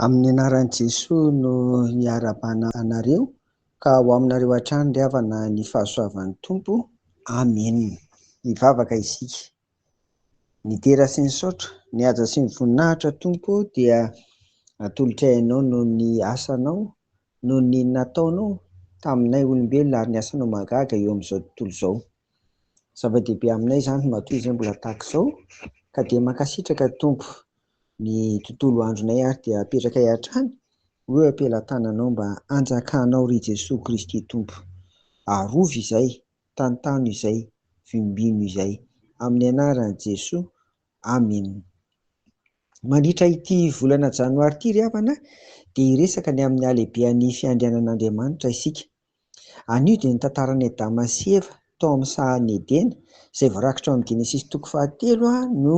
Amin'ny anaran'i Jesoa no iarahabana anareo ka ho aminareo hatrany ry havana ny fahasoavan'ny Tompo. Amena. Hivavaka isika. Ny dera sy ny saotra, ny haja sy ny voninahitra Tompo dia atolotray Anao noho ny asanao, noho ny nataonao taminay olombelona ary ny asanao mahagaga eo amin'izao tontolo izao. Zava-dehibe aminay izany matoa izay mbola tahaka izao ka dia mankasitraka Tompo. Ny tontolo andronay ary dia apetrakay hatrany ho eo am-pelatananao mba hanjakanao ry Jesoa Kristy Tompo. Arovy izay, tantano izay, vimbino izay. Amin'ny anaran'i Jesoa. Amena. Mandritra ity volana janoary ity ry havana dia hiresaka ny amin'ny halehibehan'ny fiandrianan'Andriamanitra isika. Anio dia ny tantaran'i Adama sy Eva tao amin'ny sahan'i Edena, izay voarakitra ao amin'ny Genesisy toko fahatelo no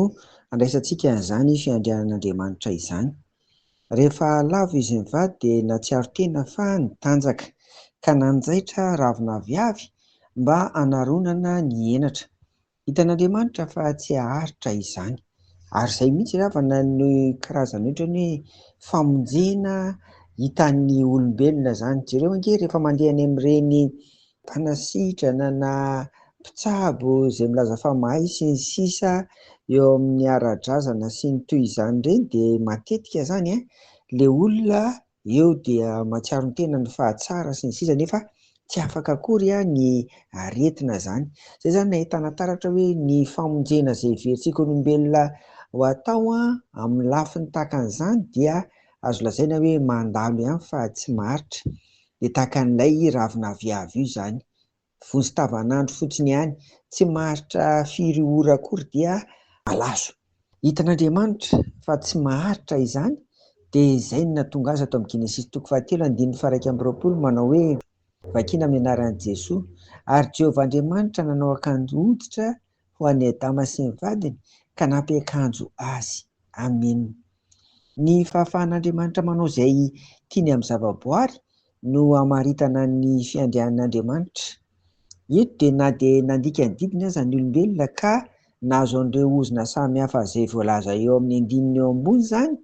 andraisantsika an'izany fiandrianan'Andriamanitra izany. Rehefa lavo izy mivady dia nahatsiaro tena fa nitanjaka, ka nanjaitra ravin'aviavy mba hanaronana ny henatra. Hitan'Andriamanitra fa tsy haharitra izany. Ary izay mihitsy ry havana ny karazana ohatran'ny hoe famonjena hitan'ny olombelona izany. Jereo ange rehefa mandeha any amin'ireny mpanasitrana na mpitsabo izay milaza fa mahay sy ny sisa eo amin'ny ara-drazana sy ny toy izany ireny dia matetika izany ilay olona eo dia mahatsiaro ny tenany fa tsara sy ny sisa nefa tsy afaka akory ny aretina izany. Izay izany no ahitana taratra hoe ny famonjena izay heverintsika olombelona ho atao amin'ny lafiny tahaka an'izany dia azo lazaina hoe mandalo ihany fa tsy maharitra. Dia tahaka an'ilay ravin'aviavy io izany. Vonjy tavanandro fotsiny ihany, tsy maharitra firy ora akory dia malazo. Hitan'Andriamanitra fa tsy maharitra izany dia izay no nahatonga azy ato amin'ny Genesisy toko fahatelo andininy faha-21 manao hoe, Vakina amin'ny anaran'i Jesoa, ary Jehovah Andriamanitra nanao akanjo hoditra ho an'i Adama sy ny vadiny ka nampiakanjo azy. Amena. Ny fahafahan'Andriamanitra manao izay tiany amin'ny zavaboary no hamaritana ny fiandrianan'Andriamanitra. Eto dia na dia nandika ny didiny aza ny olombelona ka nahazo an'ireo ozona samihafa izay voalaza eo amin'ny andininy eo ambony izany,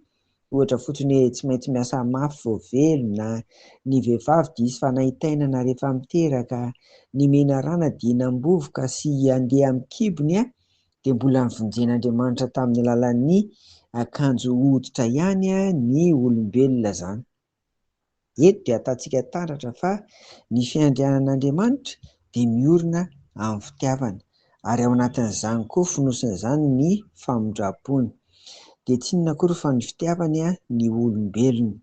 ohatra fotsiny hoe tsy maintsy miasa mafy vao velona, ny vehivavy dia hisy fanaintainana rehefa miteraka, ny menarana dia hinam-bovoka sy handeha amin'ny kibony, dia mbola novonjen'Andriamanitra tamin'ny alalan'ny akanjo hoditra ihany ny olombelona izany. Eto dia ahitantsika taratra fa ny fiandrianan'Andriamanitra dia miorina amin'ny fitiavana, ary ao anatin'izany koa fonosin'izany ny famindram-pony. Dia tsy inona akory fa ny fitiavany ny olombelona.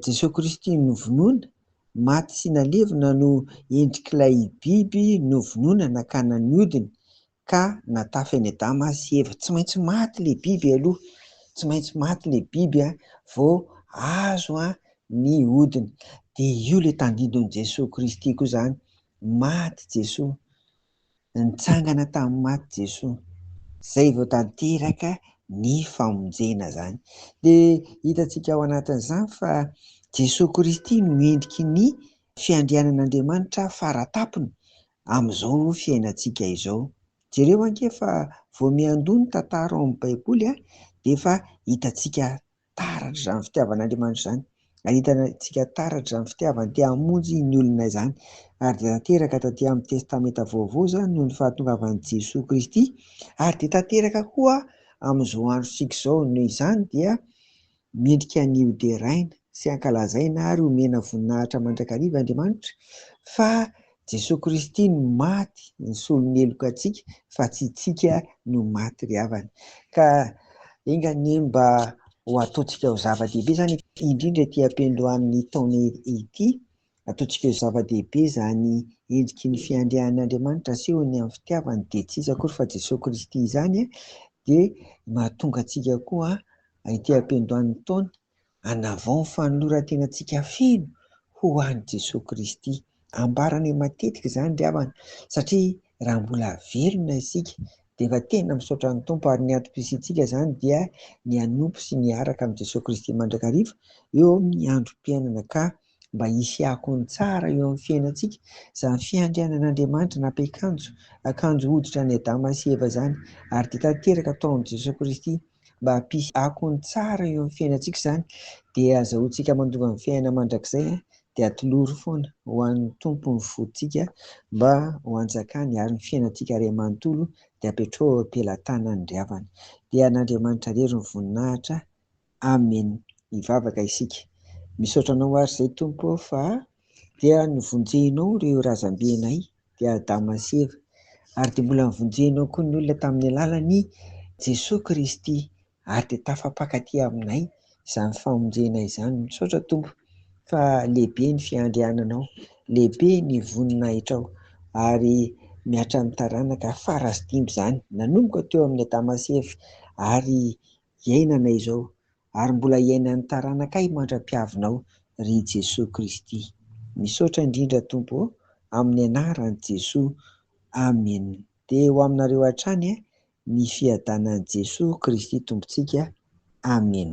Jesoa Kristy novonoina, maty sy nalevina no endrik'ilay biby novonoina nakana ny hodiny, ka natafy an'i Adama sy Eva. Tsy maintsy maty ilay biby aloha, tsy maintsy maty ilay biby vao azo ny hodiny. Dia io ilay tandindon'i Jesoa Kristy koa izany. Maty Jesoa, nitsangana tamin'ny maty Jesoa. Izay vao tanteraka ny famonjena izany. Dia hitantsika ao anatin'izany fa Jesoa Kristy no endriky ny fiandrianan'Andriamanitra faratapony amin'izao fiainantsika izao. Jereo ange fa vao miandoha ny tantara ao amin'ny Baiboly dia efa hitantsika taratra izany fitiavan'Andriamanitra izany. Ary hitantsika taratra izany fitiavany te hamonjy ny olona izany. Ary dia tanteraka taty amin'ny Testamenta Vaovao izany noho ny fahatongavan'i Jesoa Kristy. Ary dia tanteraka koa amin'izao androntsika izao. Noho izany dia Mendrika ny ho deraina sy hankalazaina ary homena voninahitra mandrakariva Andriamanitra fa Jesoa Kristy no maty nisolo ny heloka antsika fa tsy itsika no maty ry havana. Ka enga anie mba ho ataontsika ho zava-dehibe izany indrindra ity am-piandohan'ny taona ity, ataontsika ho zava-dehibe izany endriky ny fiandrianan'Andriamanitra asehony amin'ny fitiavany dia tsy iza akory fa Jesoa Kristy izany dia mahatonga antsika koa ety am-piandohan'ny taona, hanavao ny fanoloran-tenantsika feno ho an'i Jesoa Kristy. Ambaranay matetika izany ry havana, satria raha mbola velona isika dia efa tena misaotra ny Tompo, ary ny antom-pisiantsika izany dia ny hanompo sy ny hiaraka amin'i Jesoa Kristy mandrakariva eo amin'ny androm-piainana, ka mba hisy akony tsara eo amin'ny fiainantsika izany fiandrianan'Andriamanitra nampiakanjo akanjo hoditra an'i Adama sy Eva izany, ary dia tanteraka tao amin'i Jesoa Kristy. mba hampisy akony tsara eo amin'ny fiainantsika izany, dia azahoantsika mandova ny fiainana mandrakizay, dia atolory foana ho an'ny Tompo ny fontsika mba ho anjakany ary ny fiainantsika iray manontolo dia apetraho eo am-pelatanany ry havana. Dia an'Andriamanitra irery ny voninahitra. Amena. Hivavaka isika. Misaotra anao ary izay Tompo ô fa dia novonjenao ireo razambenay dia Adama sy Eva ary dia mbola novonjenao koa ny olona tamin'ny alalan'i Jesoa Kristy ary dia tafapaka aty aminay izany famonjena izany. Misaotra Tompo fa lehibe ny fiandriananao, lehibe ny voninahitrao ary mihatra amin'ny taranaka fara sy dimby izany nanomboka teo amin'ny Adama sy Eva ary iainana izao ary mbola iainan'ny taranakay mandra-piavinao ry Jesoa Kristy. Misaotra indrindra Tompo ô, amin'ny anaran'i Jesoa. Amen. Dia ho aminareo hatrany ny fiadanan'i Jesoa Kristy Tompontsika. Amen.